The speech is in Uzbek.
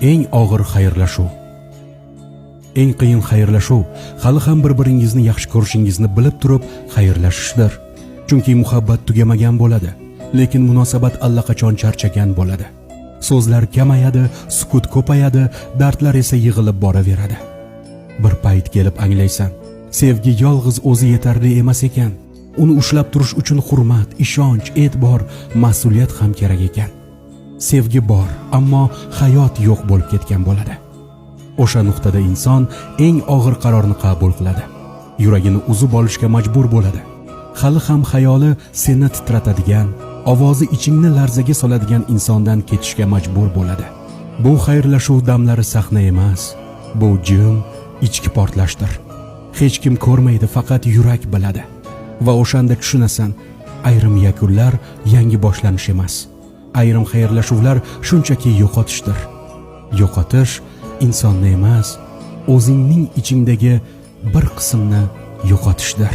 Eng og'ir xayrlashuv. Eng qiyin xayrlashuv hali ham bir-biringizni yaxshi ko'rishingizni bilib turib xayrlashishdir. Chunki muhabbat tugamagan bo'ladi, lekin munosabat allaqachon charchagan bo'ladi. So'zlar kamayadi, sukut ko'payadi, dardlar esa yig'ilib boraveradi. Bir payt kelib anglaysan, sevgi yolg'iz o'zi yetarli emas ekan. Uni ushlab turish uchun hurmat, ishonch, e'tibor, mas'uliyat ham kerak ekan. Sevgi bor, ammo hayot yo'q bo'lib ketgan bo'ladi. O'sha nuqtada inson eng og'ir qarorni qabul qiladi. Yuragini uzib olishga majbur bo'ladi. Hali ham xayoli seni titratadigan, ovozi ichingni larzaga soladigan insondan ketishga majbur bo'ladi. Bu xayrlashuv damlari sahna emas, bu jim, ichki portlashdir. Hech kim ko'rmaydi, faqat yurak biladi. Va o'shanda tushunasan, ayrim yakunlar yangi boshlanish emas. Ayrim xayrlashuvlar shunchaki yo'qotishdir. Yo'qotish insonni emas, o'zingning ichingdagi bir qismni yo'qotishdir.